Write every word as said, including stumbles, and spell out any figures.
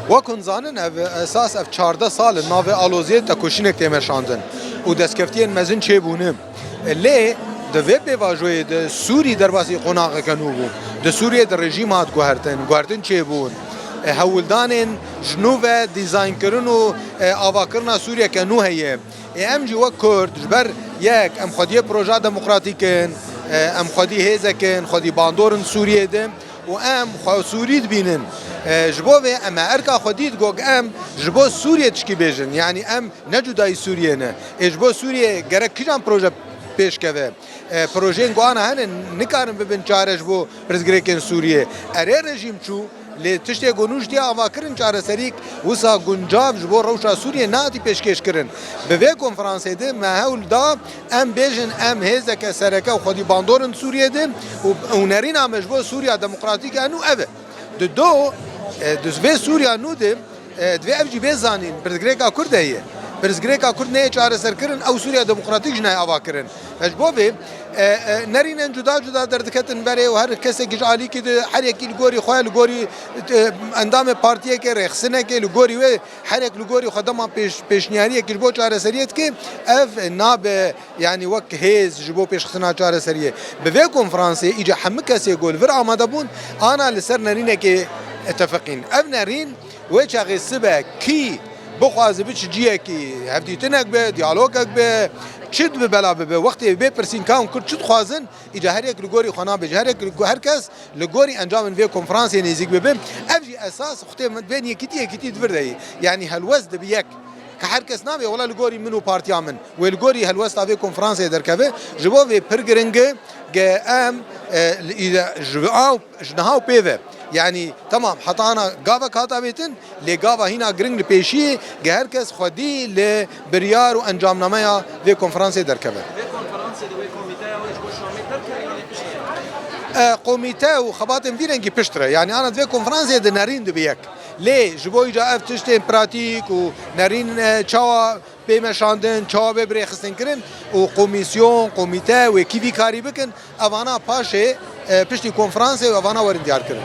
Wek hûn zanin, ev esas ev çardeh sal in navê aloziyê tekoşînek tê meşandin û destkeftiyên mezin çêbûne. Lê di vê pêvajoyê de Sûrî derbasî qonaxeke nû bû. Di Sûriyê de rejîm hat guhertin, guhertin çêbûn. E, hewldanên ji nû ve dîzaynkirin û, e, avakirina Sûriyeke nû heye. Ê em jî wek Kurd ji ber yek em xwediyê proja demokratîk in, e, em xwedî hêzek in, xwedî bandor in Sûriyê de û em xwe Sûrî dibînin. E, ji bo vê em e erka xwedî digot em ji bo Sûriyê tişkî bêjin. Yanî em ne cudayî Sûriyê ne. Ê ji bo Sûriyê gerek kîjan proje pêş keve? E, projeyên ku ana hene nikarin bibin çare ji bo pirsgirêkên Sûriyê. Erê rejîm çû, lê tiştê ku nû ji tiya avakirin çareserîk wisa guncav ji bo rewşa Sûriyê nehatî pêşkêş kirin. Bi vê konferansê de me hewl da em bêjin em hêzeke sereke û xwedî bandor in Sûriyê de û, û nerîna me ji bo Sûriya demokratîk e nû ev e. Di do, e, di vê Sûriya nû de, e, divê ev jî bê zanîn, pirsgirêka Kurd heye. Pirsgirêka Kurd neyê çareserkirin, ew Sûriya Demokratîk jî nayê avakirin. E, ji bo vê, e, e, nerînên cuda cuda derdiketin berê û her kesekî ji alîkî de her yekî li gorî xwe, li gorî, e, endamê partiyekê, rêxistinekê, li gorî wê her yek li gorî xwe dema pêş-, pêşniyariyekî ji bo çareseriyê dike, ev nabe, yanî wek hêz ji bo pêşxistina çareseriyê. Bi vê konferansê îca hemû kesê ku li vir amade bûn, ana li ser nerînekê tefiqîn. Ev nerîn wê çaxê sibe kî bixwaze bi çi ciyekî hevdîtinek be, diyalogek be, çi dibe bela bibe, wextê bê pirsîn ka hûn Kurd çi dixwazin, îca her yek li gorî xwe nabêje, her yek li go-, her kes li gorî encamên vê konferansê nêzîk bibe. Ev jî esas xutê min bên yekîtî yekîtî di vir de yî. Yanî helwest dibi yek. Ke her kes nabê wela li gorî min û partiya min. Wê li gorî helwesta vê konferansê derkeve. Ji bo vê pir giring e, ge em, e, li, î-, ji, a, ji niha û pê ve. Yanî temam heta ana gavek hata vêtin, lê gava hîna giring li pêşiyê, ge her kes xwedî li biryar û encamnameya vê konferansê derkeve. Vê konferansê de wê komîteya wê ji bo Şamê derkeve yanî piştre? E, komîte û xebatên vî rengî piştre. Yanî ana di vê konferansê de nerîn dibe yek. Lê ji bo îca ev tiştên pratîk û nerîn, e, çawa bê meşandin, çawa bê birêxistin kirin û komîsyon, komîte wê kî vî karî bikin, evana paşê, e, piştî konferansê û evana werin diyar kirin.